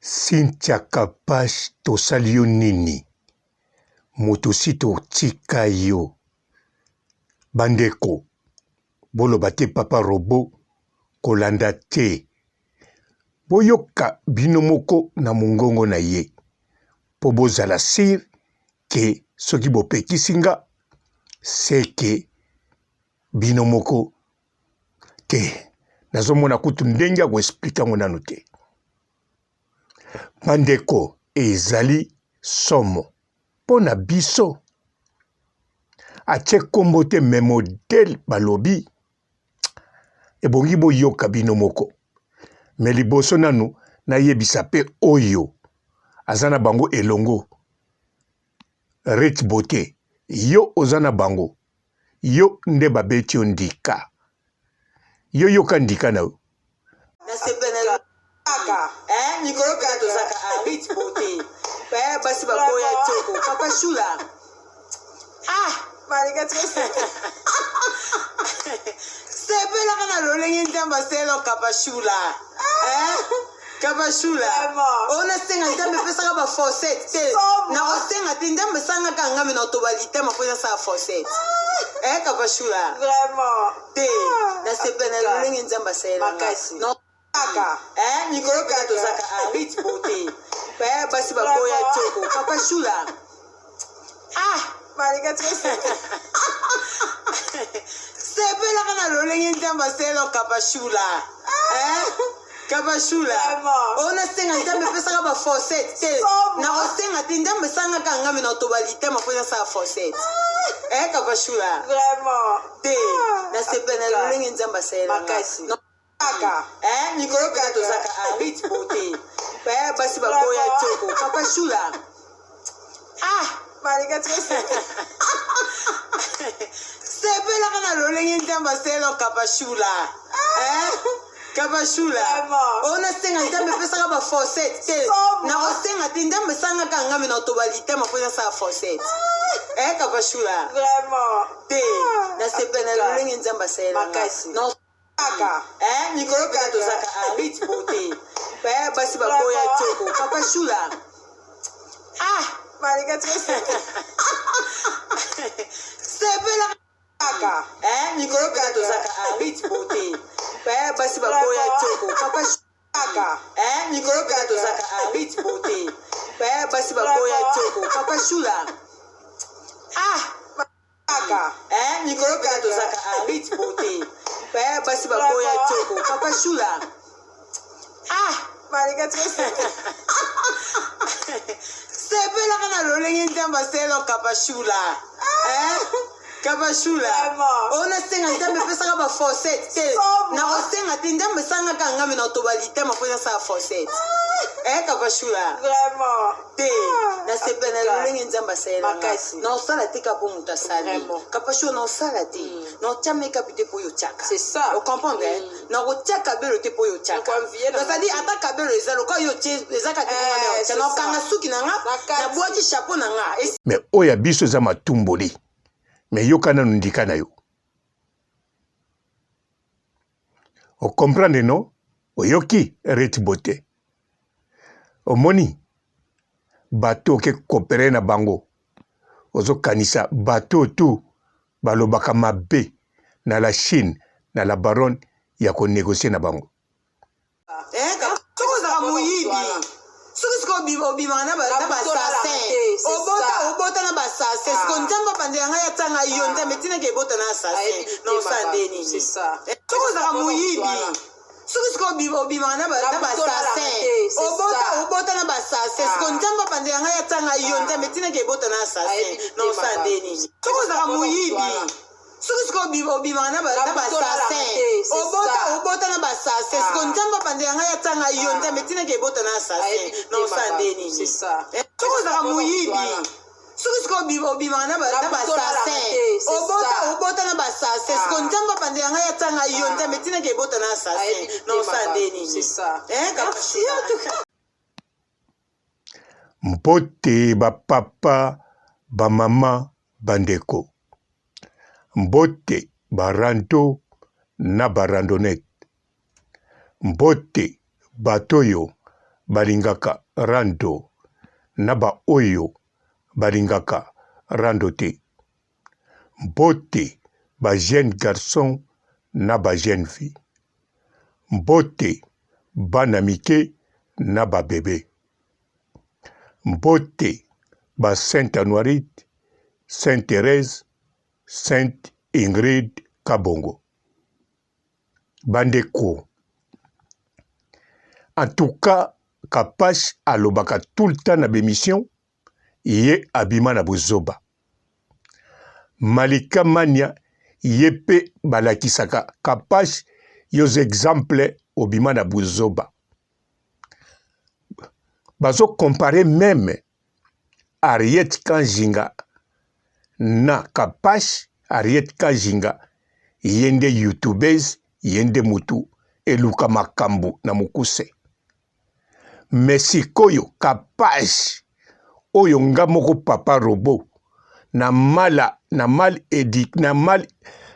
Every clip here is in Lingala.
Cynthia Kapash tosali yo nini? Moto si totika yo. Bandeko boloba te papa robot kolanda te. Boyoka bino moko na mongongo na ye po bozala sur que soki bopekisi nga c'est que bino moko te nazomona kutu ndenge ya koexplike yango nanu te bandeko ezali somo mpo na biso atie nkombo te me modele balobi ebongi boyoka bino moko me liboso nanu nayebisa mpe oyo aza na bango elongo Rit Beaute yo oza na bango yo nde babeti yo ndika yo yoka ndika na yo. Nasepela kaka eh mikolo kaka tozaka ah Rit Beaute eh basi baboya toko papa Shula ah Malika toseka. Sepelaka na lolenge Nzambe aselo kapashula. Eh? Kapashula. Vraiment. Ona senga Nzambe pesaka ba faucette te. Somo. Na kosenga te Nzambe sangaka nga me na toba litema po nasala faucette. Eh kapashula. Vraiment. Te. Ah. Na sepela na lolenge Nzambe asalela nga. Makasi. Na Kaka. Eh, mikolo kaka tozaka ah, Rit Beauté. Eh, basi baboya toko. Papa Shula. Ah, Malika toseka. sepelaka na lolenge Nzambe aselo Kapashula. Eh? Kapashula. Vraiment. Ona senga Nzambe pesaka ba faucette te. Somo. Na kosenga te Nzambe sangaka nga me na toba litema po nasala faucette. Eh, Kapashula. Vraiment. Te. Ah. Na sepela na lolenge Nzambe asalela nga. Makasi. Na Kaka. Eh, mikolo kaka tozaka ah, Rit Beauté. Eh, basi baboya toko. Papa Shula. Ah, Malika toseka. sepelaka na lolenge Nzambe aselo Kapashula. Eh, Kapashula. Vraiment. Ona senga Nzambe pesaka ba faucette te. Somo. Na kosenga te Nzambe sangaka nga me na toba litema po nasala faucette. Eh, Kapashula. Vraiment. Te. Ah. Na sepela na lolenge Nzambe asalela nga. Makasi. Na Kaka. Eh, mikolo kaka tozaka ah, Rit Beauté. Eh, basi baboya toko. Papa Shula. Ah, Malika toseka. sepela Kaka. Eh, mikolo kaka tozaka ah, Rit Beauté. Eh, basi baboya toko. Papa Kaka. Eh, mikolo kaka tozaka ah, Rit Beauté. Eh, basi baboya toko. Papa Shula. Ah, Kaka. Eh, mikolo kaka tozaka ah, Rit Beauté. Eh, basi baboya toko. Papa Shula. Ah, Malika toseka. sepelaka na lolenge Nzambe aselo Kapashula. Eh? Kapashula. Vraiment. Ona senga Nzambe pesaka ba faucette te. Somo. Na kosenga te Nzambe sangaka nga me na toba litema po nasala faucette. Eh Kapashula. Vraiment. Te. Ah. Na sepela na lolenge Nzambe asalela nga. Makasi. Na osala te ka po moto asali. Vraiment. Kapashula na osala te. Na otia make-up te po yo otiaka. C'est ça. O comprendre hein? Na kotia kabelo te po yo otiaka. Nakoenvier na C'est-à-dire ata kabelo eza lokola yo otie eza kaka te po nga na Eh, otia. c'est Na ça. okanga suki na nga, Na kati. nabwaki chapeau na nga. Mais oyo ya biso eza matumboli. Mais yoka nanu ndika na yo. O comprendre non? Oyoki Rit Beaute? Omoni bato oke coopere na bango ozokanisa bato oyo tout balobaka mabe na la Chine na la baronne ya ko negocier na bango. Eh, soki ozalaka moyibi soki sikoyo obimaka na bassassin obota obota na bassassin sikoyo nzambe abandela ngai atia ngai yo nzambe etinaki ebota na assassin na osala nde nini soki ozalaka moyibi soki sikoyo obimaka na bassassin obota obota na bassassin sikoyo nzambe abandela ngai atia ngai yo nzambe etinaki ebota na assassin na osala nde nini soki ozalaka moyibi soki sikoyo obimaka na bassassin obota obota na bassassin sikoyo nzambe abandela ngai atia ngai yo nzambe etinaki ebota na assassin na osala nde nini soki ozalaka moyibi soki sikoyo obimaka na bassassin obota obota na bassassin sikoyo nzambe abandela ngai atia ngai yo nzambe etinaki ebota na assassin na osala nde nini. Mbote ba papa, ba mama, ba ndeko. Mbote ba rando na ba randonnette. Mbote bato oyo. balingaka rando na ba oyo balingaka rando te. Mbote ba jeunes garçons na ba jeunes filles. Mbote bana mike na ba bebe. Mbote ba Sainte Anuarite, Sainte Therèse, Sainte Ingrid Kabongo. Bandeko, en tout cas Kapash alobaka tout le temps na b'emission ye abima na buzoba. Malika Mania ye pe balakisaka Kapash yo oza exemple obima na buzoba. Bazo comparer meme Harriet Kanjinga na Kapash. Harriet Kajinga ye nde youtubeuse, ye nde mutu eluka makambu na mukuse. Mais sikoyo Kapash oyo nga moko papa robot na mala na mal edu na mal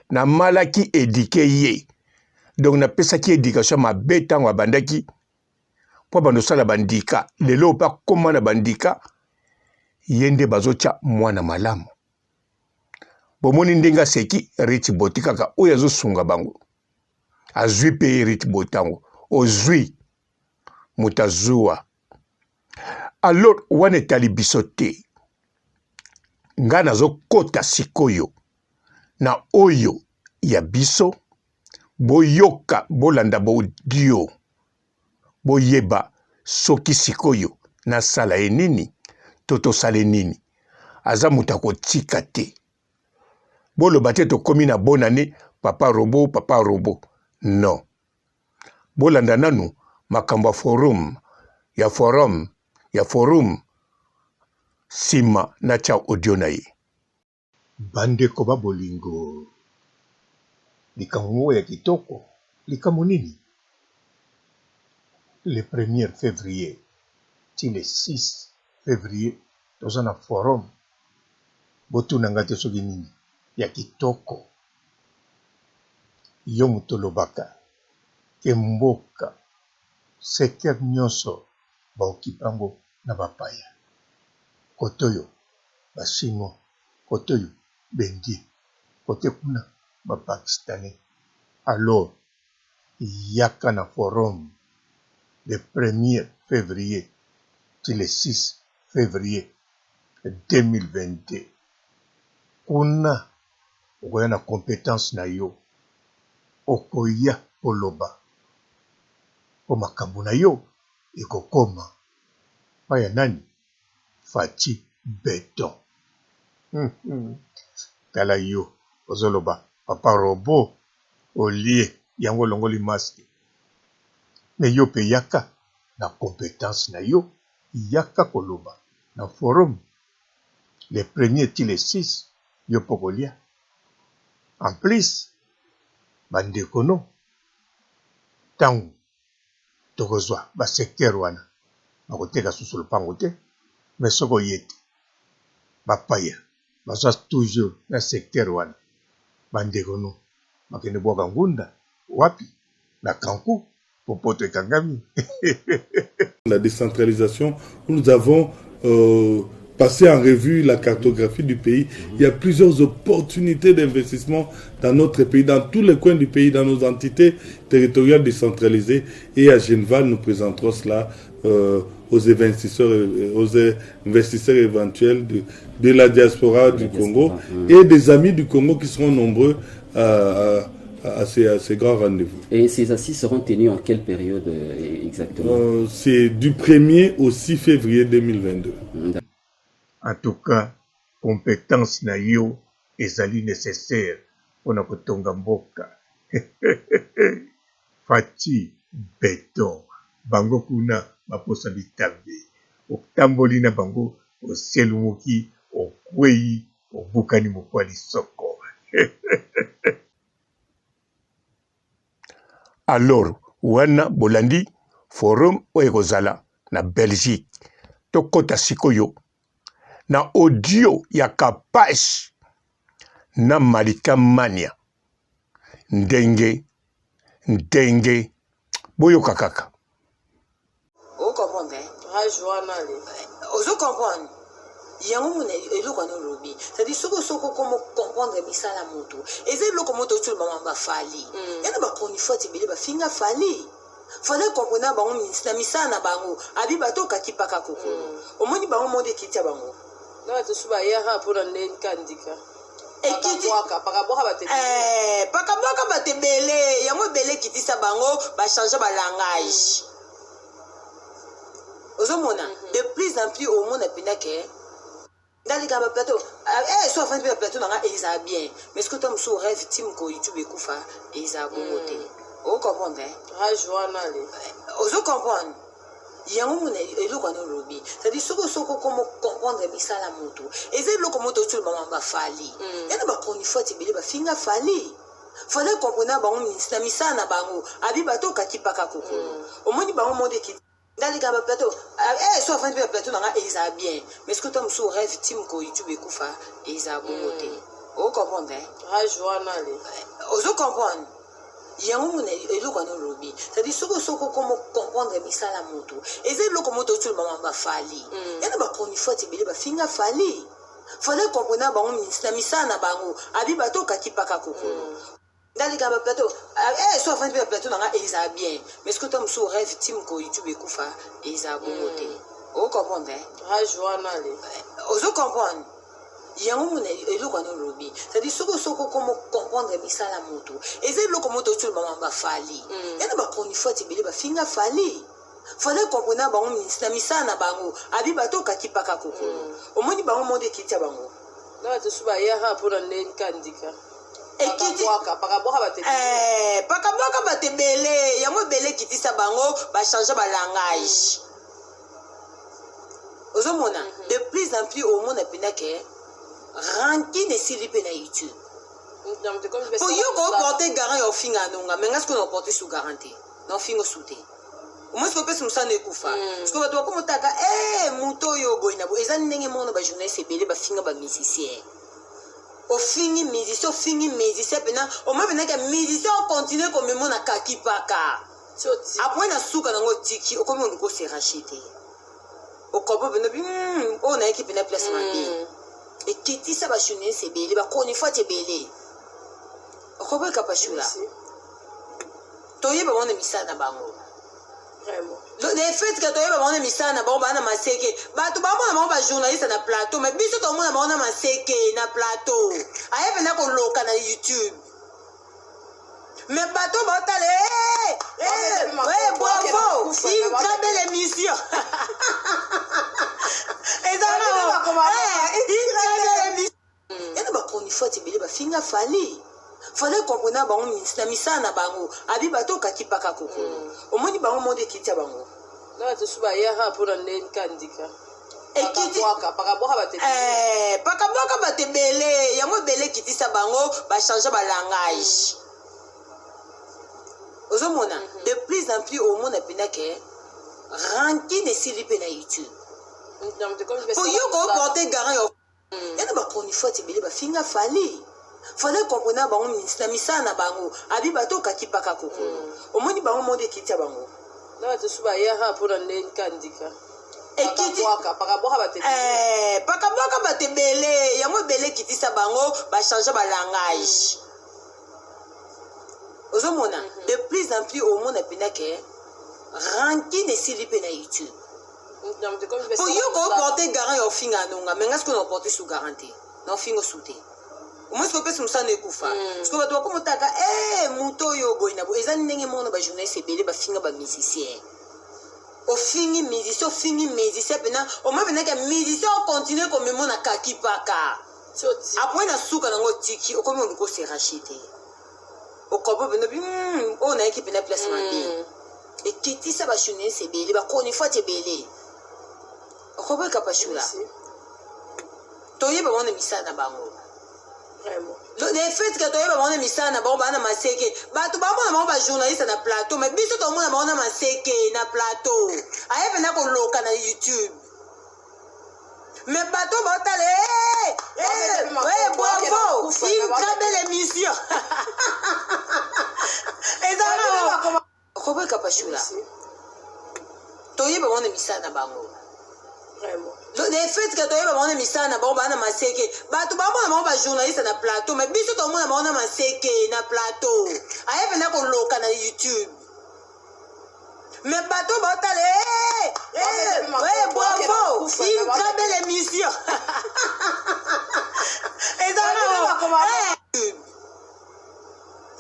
na malaki eduque ye donc napesaki education mabe ntango abandaki mpo abanda osala bandika lelo mpe akoma na bandika ye nde bazotya mwana malamu bomoni ndenge aseki rich boti kaka oyo azosunga bango azwi mpe ye rich boti yango ozwi moto azuwa alors wana etali biso te ngai nazokota sikoyo na oyo ya biso boyoka bolanda baudio boyeba soki sikoyo nasala ye nini to tosala ye nini aza moto akotika te boloba te tokomi na bonne année papa robot papa robot non bolanda nanu makambo ya forum ya forum ya forum nsima natya audio na ye Bandeko ba bolingo, likambo moko ya kitoko, likambo nini? Le premier fevrier ti le 6 fevrier toza na forum, botuna nga te soki nini ya kitoko. Yo moto olobaka ke mboka secteur nionso ba occupe yango na bapaya, kote oyo ba chinois, kote oyo ba indiens, kote kuna ba pakistanais alors yaka na forum le premier fevrier ti le 6 fevrier 2022 kuna okoya na competence na yo okoya koloba po makambo na yo ekokoma pa ya nani Fatshi beton tala yo ozo loba papa robot olie yango olongoli masque mais yo pe yaka na competence na yo yaka koloba na forum le premier ti le 6 yo pe okolia en plus ba ndeko no tangu tokozwa ba secteur wana bakoteka susu lopango te mais soki oye te bapaya baza toujours na secteur wana ba ndeko no bakende bwaka ngunda wapi na kanku po poto ekangami. La décentralisation où nous avons euh, passé en revue la cartographie du pays. Il y a plusieurs opportunités d'investissement dans notre pays, dans tous les coins du pays, dans nos entités territoriales décentralisées. Et à Genval, nous présenterons cela euh, aux investisseurs, euh, aux investisseurs éventuels de, de la diaspora du Congo et des amis du Congo qui seront nombreux à, à, ces, à ces, grands rendez-vous. Et ces assises seront tenues en quelle période euh, exactement euh, C'est du 1er au 6 février 2022. En tout cas, compétence na yo ezali nécessaire pona kotonga mboka. Fatshi beton bango kuna baposa bitambe otamboli na bango oselumuki okweyi obukani mokwa lisoko. Alors wana bolandi forum oyo ekozala na Belgique. Tokota sikoyo na audio ya Kapash na Malika Mania ndenge ndenge boyoka kaka. O comprendre? Ocomprendre? Rage wana le. Ozo comprendre? Yango mona eloko wana olobi. C'est-à-dire soki soki okoma comprendre misala moto. Eza eloko moto otula bango ba Fally. Yana ba chronifuati ebele ba finga Fally. Fally comprendre bango na misala na bango. Abi bato okaki paka kokolo. Omoni bango monde ekitia bango. Na bato su bayaka mpona nde nkandika. Ekiti Pakabwaka bato ebele. Eh, pakabwaka bato ebele yango ebele ekitisa bango bachange balangage. Ozomona de plus en plus omona mpenza ke ndalika ba plateau eh so afandi mpe ba plateau na nga ezala bien, mais soki ota mosusu rêve team ko YouTube ekufa ezala bongo te. Ocomprendre? Rage wana le. Ozo comprendre? Yango mona eloko wana olobi. C'est-à-dire soki soki okoma comprendre misala moto. Eza eloko moto otula bango ba Fally. Yana ba chronifuati ebele bafinga Fally. Fally comprendre bango na misala na bango. Abi bato okaki paka kokolo. Omoni bango monde ekiti. Ndalika ba plateau eh so afandi mpe ba plateau na nga ezala bien, mais soki ota mosusu rêve team ko YouTube ekufa ezala bongo te. Ocomprendre? Rage wana le. Ozo comprendre? Yango mona eloko wana olobi. C'est-à-dire soki soki okoma comprendre misala moto. Eza eloko moto otula bango ba Fally. Yana ba chronifuati ebele bafinga Fally. Fally comprendre bango na misala na bango. Abi bato okaki paka kokolo. Ndalika ba plateau eh so afandi mpe ba plateau na nga ezala bien, mais soki ota mosusu rêve team ko YouTube ekufa ezala bongo te. Ocomprendre? Rage wana le. Ozo comprendre? Yango mona eloko wana olobi. C'est-à-dire soki soki okoma comprendre misala moto. Eza eloko moto otula bango ba Fally. Yana ba chronifuati ebele bafinga Fally. Fally comprendre bango na misala na bango. Abi bato okaki paka kokolo. Omoni bango monde ekitia bango. Na bato su bayaka mpona nde nkandika. Ekiti Pakabwaka bato ebele. Eh, pakabwaka bato ebele yango ebele ekitisa bango bachange balangage. Ozomona de plus en plus omona mpenza ke rancune esili mpe na YouTube. Po yo koporte garant ya ofinga nonga, mais nga sikoyo na oporte sous garant te, na ofinga su te. Omoni sikoyo opesi mosano ekufa. Sikoyo bato bakomotaka eh moto oyo boye na boye. Eza ndenge moko na ba journaliste ebele bafinga ba musicien. Ofingi musicien, ofingi musicien pena, omoni pena ke musicien ocontinue komemona kaki paka. Après na suka nango otiki, okomi oluka ose racheter. Okopo pena bi oyo nayaki pena place mabe. Ekitisa ba journaliste ebele, ba chronifuati ebele. Okopo ekapashula. Toyeba bango na misala na bango. Le fait que toyeba bango na misala na bango, baa na maseke. Bato bamona bango ba journaliste na plateau, mais biso tomona bango na maseke na plateau. Aye pena koloka na YouTube. Mais bato baotala eh, eh, eh, bravo, une très belle émission. Ezala une très belle émission. Yana ba chronifuati ebele bafinga Fally. Fally comprendre bango na misala na bango. Abi bato okaki paka kokolo. Omoni bango monde ekitia bango. Na bato su bayaka mpona nde nkandika. Ekiti Pakabwaka bato ebele. Eh, pakabwaka bato ebele yango ebele ekitisa bango bachange balangage. Ozomona de plus en plus omona mpenza ke rancune esili mpe na YouTube. Po yo koporte garant ya yana ba chronifuati ebele bafinga Fally. Fally comprendre bango na misala na bango. Abi bato okaki paka kokolo. Omoni bango monde ekitia bango. Na bato su bayaka mpona nde nkandika. Ekiti Pakabwaka bato ebele. Eh, pakabwaka bato ebele yango ebele ekitisa bango bachange balangage. Ozomona de plus en plus omona mpenza ke rancune esili mpe na YouTube. Po yo koporte garant ya ofinga nonga, mais nga sikoyo na oporte sous garant te, na ofinga su te. Omoni sikoyo opesi mosano ekufa. Sikoyo bato bakomotaka eh moto oyo boye na boye. Eza ndenge moko na ba journaliste ebele bafinga ba musicien. Ofingi musicien, ofingi musicien pena, omoni pena ke musicien ocontinue komemona kaki paka. Après na suka nango otiki, okomi oluka ose racheter. Okopo pena bi oyo nayaki pena place mabe. Ekitisa ba journaliste ebele, ba chronifuati ebele. Okopo ekapashula. Toyeba bango na misala na bango. Le fait que toyeba bango na misala na bango, baa na maseke. Bato bamona bango ba journaliste na plateau, mais biso tomona bango na maseke na plateau. Aye pena koloka na YouTube. Mais bato baotala eh, eh, eh, bravo, une très belle émission. Ezala okobo ekapashula. Toyeba bango na misala na bango. Le fait que toyeba bango na misala na bango baa na maseke. Bato bamona bango ba journaliste na plateau, mais biso tomona bango na maseke na plateau. Aye mpenza koloka na YouTube. Mais bato baotala eh, eh, eh, bravo, une très belle émission. Eza eh.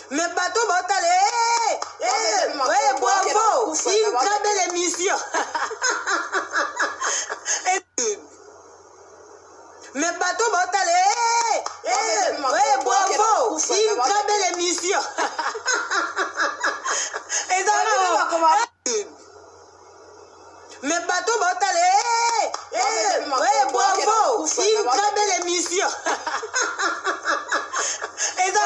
Mais bato baotala eh, eh, eh, bravo, une très belle émission. Mais bato baotala eh, eh, eh, bravo, une très belle émission. Eza Mais bato baotala eh, eh, eh, bravo, une très belle émission. Eza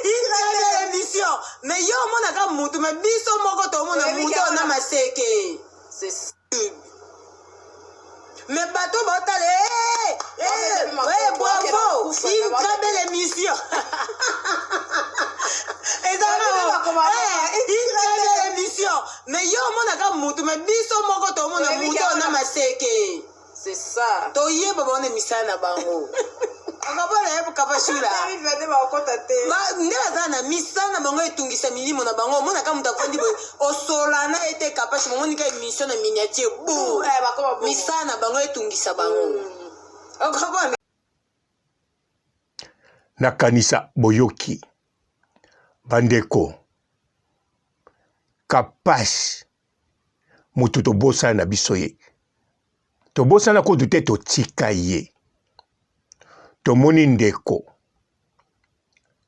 une très belle émission. Mais yo omonaka mutu, mais biso moko tomona mutu na maseke. Mais bato baotala eh, eh, eh, bravo, une très belle émission. Eza une très belle émission. Mais yo omonaka mutu, mais biso moko tomona mutu na maseke. C'est ça. Toyeba bango na misala na bango. Akabona ye kapashula. Nde baza na misala na bango etungisa milimo na bango. Omonaka moto afandi boye osola na ye te kapashi, momoni ka émission na miniature bu. Misala na bango etungisa bango. Okabona. Nakanisa boyoki bandeko kapash moto tobosana na biso ye tobosana kutu te totika ye tomoni ndeko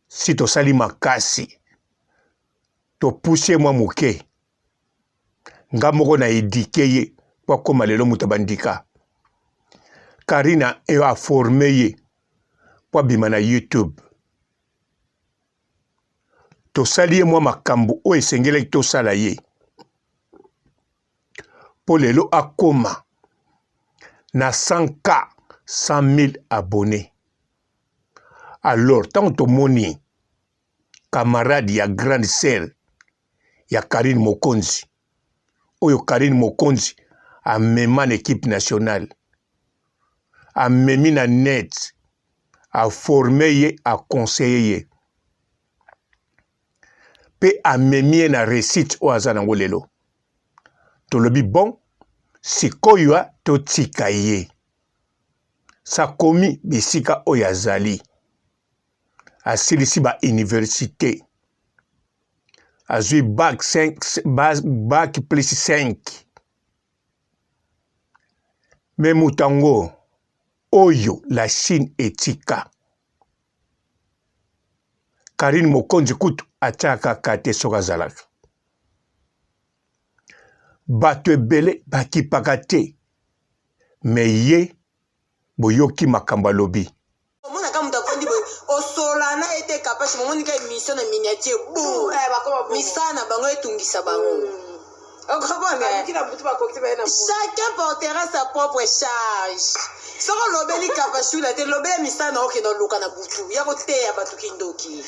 si tosali makasi topusi ye mwa moke nga moko na edike ye po akoma lelo moto ya bandika Karina eyo aforme ye po abima na YouTube tosali ye mwa makambo oyo esengelaki tosala ye mpo lelo akoma na 100K 100 000 abonnés. Alors ntango tomoni camarade ya grande sœur ya Carine Mokonzi oyo Carine Mokonzi amema na equipe nationale amemi na net aforme ye aconseille ye mpe amemi ye na réussite oyo aza nango lelo tolobi bon sikoyo totika ye sakomi bisika oyo azali asilisi ba universite azwi bac 5 bac plus 5 me moto yango oyo la Chine etika Carine Mokonzi kutu atiaka kaka te soki azalaka bato ebele bakipaka te me ye boyoki makambo alobi. Omonaka moto afandi boye osola na ye te kapashi momoni ka émission na miniature bu eh, misala na bango etungisa bango mm. Chacun portera sa propre charge. Soki olobeli kapashula te, lobela misala na okende oluka na butu ya koteya bato kindoki.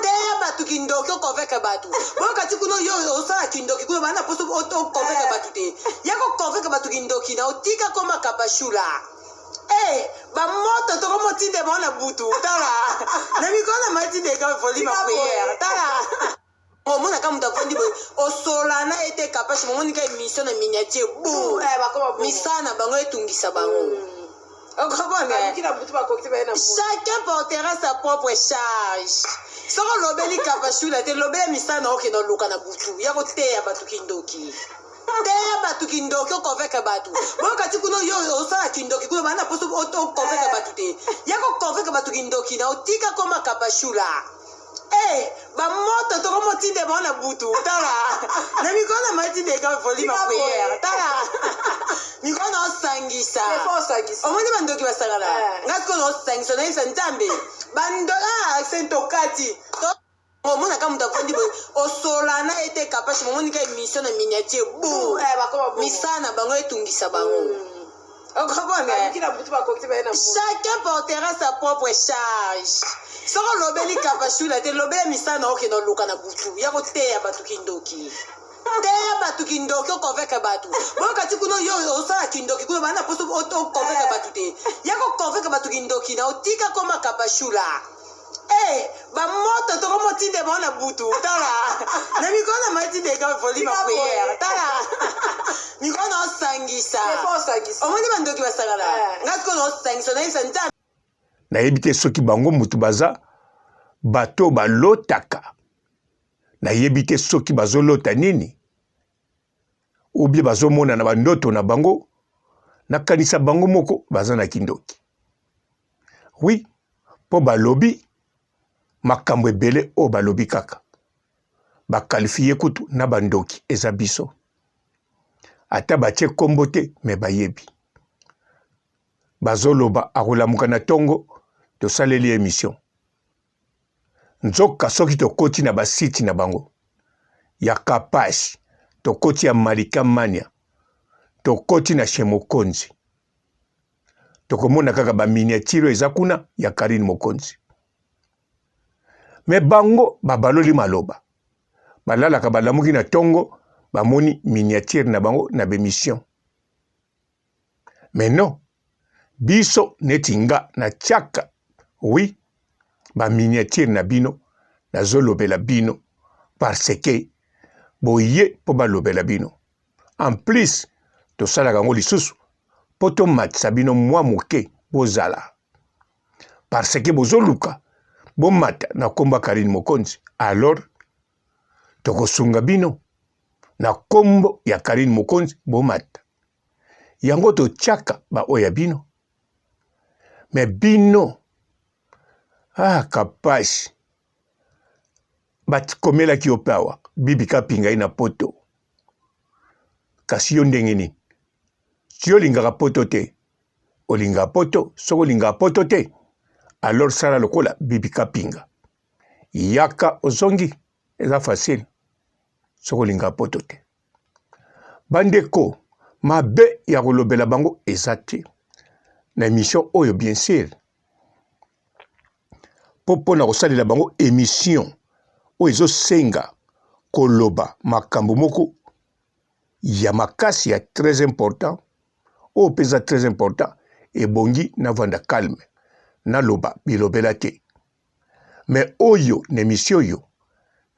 Teya bato kindoki, oconvaincre bato. Boyoka ti kuna yo osala kindoki kuna bana poso oconvaincre bato te. Ya koconvaincre bato kindoki na otika koma kapashula. Eh, ba moto tokomotinda bango na butu. Tala. Na mikolo na matindeka volume ya prière. Tala. Omonaka moto afandi boye osola na ye te kapashi momoni ka émission na miniature bu eh, misala na bango etungisa bango mm. Chacun portera sa propre charge. Soki olobeli kapashula te, lobela misala na okende oluka na butu ya koteya bato kindoki. Teya bato kindoki, oconvaincre bato. Boyoka ti kuna yo osala kindoki kuna bana poso oconvaincre bato te. Ya koconvaincre bato kindoki na otika koma kapashula. Eh, ba moto tokomotinda bango na butu tala na mikolo na matindeka volume ya prière tala mikolo na osangisa omoni bandoki basangana eh. nga sikoyo na osangisa nayebisa nzambe bandola ah, sentokati omonaka moto afandi boye osola na ye te kapashi momoni ka émission na miniature bu eh, misala na bango etungisa bango mm. Chacun portera sa propre charge. Soki olobeli kapashula te, lobela misala na okende oluka na butu ya koteya bato kindoki. Teya bato kindoki oconvaincre bato. Boyoka ti kuna yo osala kindoki kuna bana poso oconvaincre bato te. Ya ko convaincre bato kindoki na otika koma kapashula. Eh, ba moto toko motinde bango na butu. Tala. Na mikolo na matinde ka volume ya prière. Tala. Mikolo na osangisa. Omoni bandoki basangana. Eh. Nga sikoyo na osangisa nayebisa Nzambe. Nayebi te soki bango mutu baza bato balotaka nayebi te soki bazolota nini ou bien bazomona na bandoto na bango nakanisa bango moko baza na kindoki oui mpo balobi makambo ebele oyo balobi kaka bakalifie kutu na bandoki eza biso ata batie kombo te me bayebi bazoloba akolamuka na tongo tosaleli emission Nzoka soki tokoti na ba site na bango ya kapash, tokoti ya malika mania, tokoti na chez mokonzi, tokomona kaka ba miniature oyo eza kuna ya Carine Mokonzi. Me bango babaloli maloba, balalaka balamuki na tongo bamoni miniature na bango na b'emission. Mais non, biso neti nga na tiaka oui ba miniature na bino nazolobela bino parce que boye mpo balobela bino en plus tosalaka yango lisusu mpo tomatisa bino mwa moke bozala parce que bozoluka bomata na nkombo ya Carine Mokonzi alors tokosunga bino na nkombo ya Carine Mokonzi bomata yango totiaka ba oyo ya bino me bino ah kapashi bakomelaki yo mpe awa bibi kapinga ye na poto kasi yo ndenge nini si olingaka poto te olingaka poto soki olingaka poto te alors sala lokola bibi kapinga yaka ozongi eza facile soki olingaka poto te Bandeko mabe ya kolobela bango eza te na emission oyo bien sur po pona kosalela bango emission oyo ezosenga koloba makambo moko ya makasi ya très important oyo mpe eza très important ebongi navanda calme naloba bilobela te mais oyo na emission oyo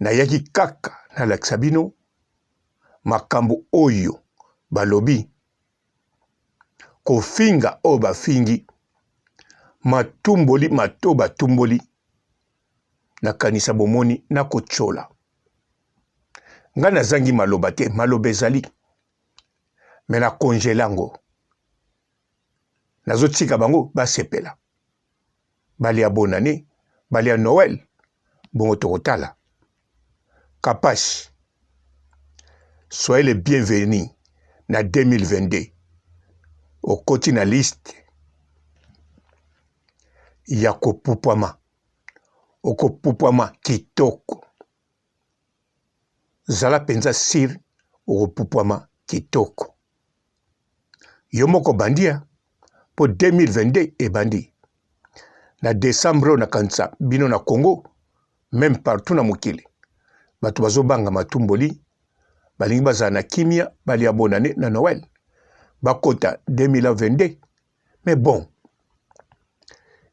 nayaki kaka nalakisa bino makambo oyo balobi, kofinga oyo bafingi, matumboli mato batumboli, nakanisa bomoni nakotyola. Ngai nazangi maloba te, maloba ezali me na congele yango, nazotika bango basepela. balia bonne annee balia Noël bongo tokotala Kapash soyez le bienvenu na 2022 okoti na liste ya kopupwama okopupwama kitoko zala mpenza sire okopupwama kitoko yo moko obandi ya mpo 2022 ebandi na decembre oyo nakanisa bino na congo meme partout na mokili bato bazobanga matumboli balingi bazala na kimia balia bonane na noel bakota 2022 mais bon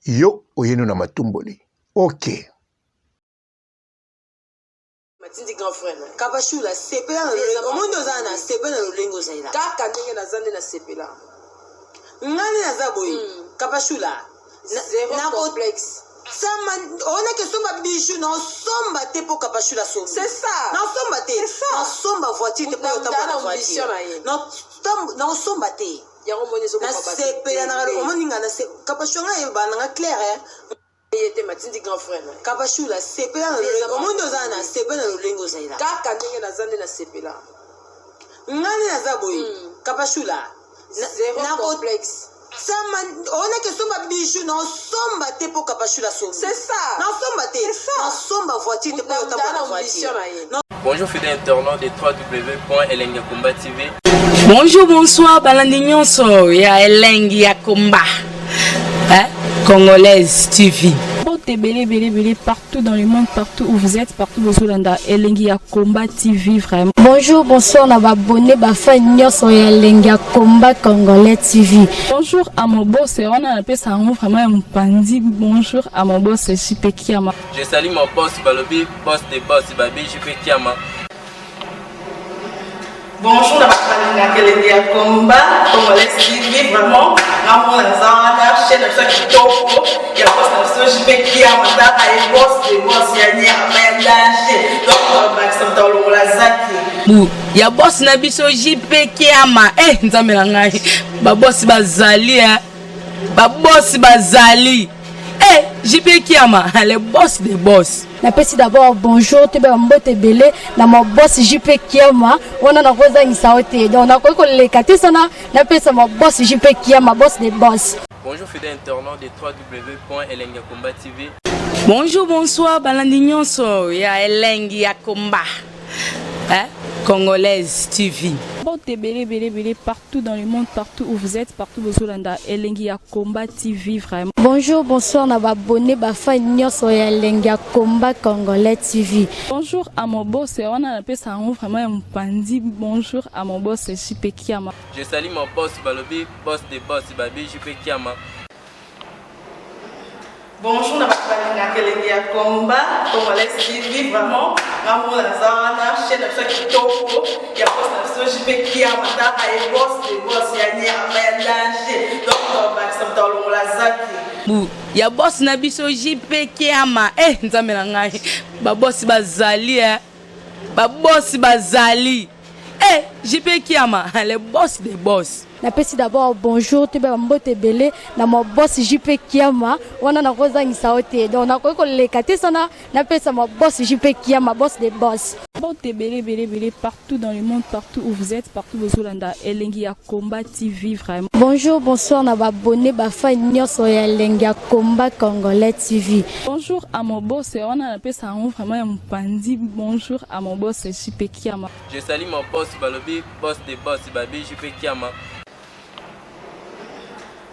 yo oyeno na matumboli ok Matindi grand frère na. Kapashula sepela na lolenge omoni oza na sepela na lolenge ozalela. Kaka ndenge naza nde nasepela. Nga nde naza boye. Mm. Kapashula. Zero na complexe. Sama ona ke somba bijou na osomba te po Kapashula sombi. C'est ça. Na osomba te. Na osomba voiture te po otambola na voiture. Na na osomba te. Yango moni ezo Nasepela na omoni nga na Kapashula nga ebana nga clair hein. ye te matindi grand frère na Kapashula sepela na lolenge omoni oza na sepela na lolenge ozalela kaka ndenge naza nde nasepela nga nde naza boye mm. Kapashula zero na complexe sama ona ke somba bijou na osomba te po Kapashula sombi c'est ça na osomba te na osomba voiture te po otambola na voiture Bonjour fidèles internautes de www.elengiyakomba TV. Bonjour, bonsoir, balandi nyonso ya Elengi ya Komba. Hein? Congolaise TV. Mbote ebele ebele ebele partout dans le monde, partout où vous êtes, partout bozolanda Elengi ya Combat TV vraiment. Bonjour, bonsoir na ba abonné ba fan nyonso ya Elengi ya Combat Congolais TV. Bonjour à mon boss, wana napesa yango vraiment ya mopanzi. Bonjour à mon boss JP Kiama. Je salue mon boss balobi boss de boss babi JP Kiama. Bonjour na bato balingaka elengi ya combat congolais TV vraiment ngamona naza wana chaîne na biso ya kitoko ya boss na biso JP Kiama tala ye boss de boss ya nyama ya danger donc bakisa moto alongola zaki bu ya boss na biso JP Kiama eh nzambe na ngai ba boss bazali eh ba boss bazali eh JP Kiama le boss de boss. Napesi d'abord bonjour toyeba ba mbote ebele na ma boss JP Kiama wana nakozangisa yo te donc nakoki koleka te sana napesa ma boss JP Kiama boss de boss. Bonjour fidèle internaute de www.elengiyakomba.tv. Bonjour bonsoir balandi nyonso ya elengi ya combat hein? Congolaise TV. Mbote ebele ebele ebele partout dans le monde, partout où vous êtes, partout bozolanda Elengi ya Combat TV vraiment. Bonjour, bonsoir na ba abonné ba fan nyonso ya Elengi ya Combat Congolais TV. Bonjour à mon boss, wana napesa yango vraiment ya mopanzi. Bonjour à mon boss JP Kiama. Je salue mon boss balobi boss de boss babi JP Kiama. Bonjour na bato balingaka elengi ya combat congolais TV vraiment ngamona naza wana chaîne na biso ya kitoko ya boss na biso JP Kiama tala ye boss de boss ya nyama ya danger donc bakisa moto alongola zaki bu ya boss na biso JP Kiama eh nzambe na ngai ba boss bazali eh ba boss bazali eh JP Kiama le boss de boss. Napesi d'abord bonjour toyeba ba mbote ebele na ma boss JP Kiama wana nakozangisa yo te donc nakoki koleka te sana napesa ma boss JP Kiama boss de boss. Mbote ebele ebele ebele partout dans le monde, partout où vous êtes, partout bozolanda Elengi ya Combat TV vraiment. Bonjour, bonsoir na ba abonné ba fan nyonso ya Elengi ya Combat Congolais TV. Bonjour à mon boss, wana napesa yango vraiment ya mopanzi. Bonjour à mon boss JP Kiama. Je salue mon boss balobi boss de boss babi JP Kiama.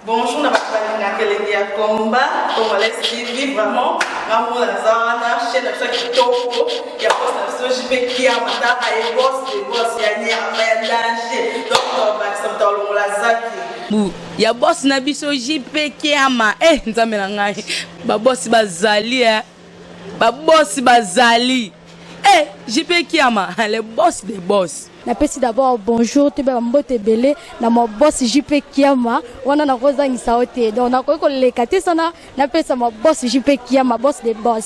Bonjour na bato balingaka elengi ya combat congolais TV vraiment ngamona naza wana chaîne na biso ya kitoko ya boss na biso JP Kiama tala ye boss de boss ya nyama ya danger donc bakisa moto alongola zaki bu ya boss na biso JP Kiama eh nzambe na ngai ba boss bazali eh ba boss bazali eh JP Kiama le boss de boss. Napesi d'abord bonjour toyeba ba mbote ebele na ma boss JP Kiama wana nakozangisa yo te donc nakoki koleka te sana napesa ma boss JP Kiama boss de boss.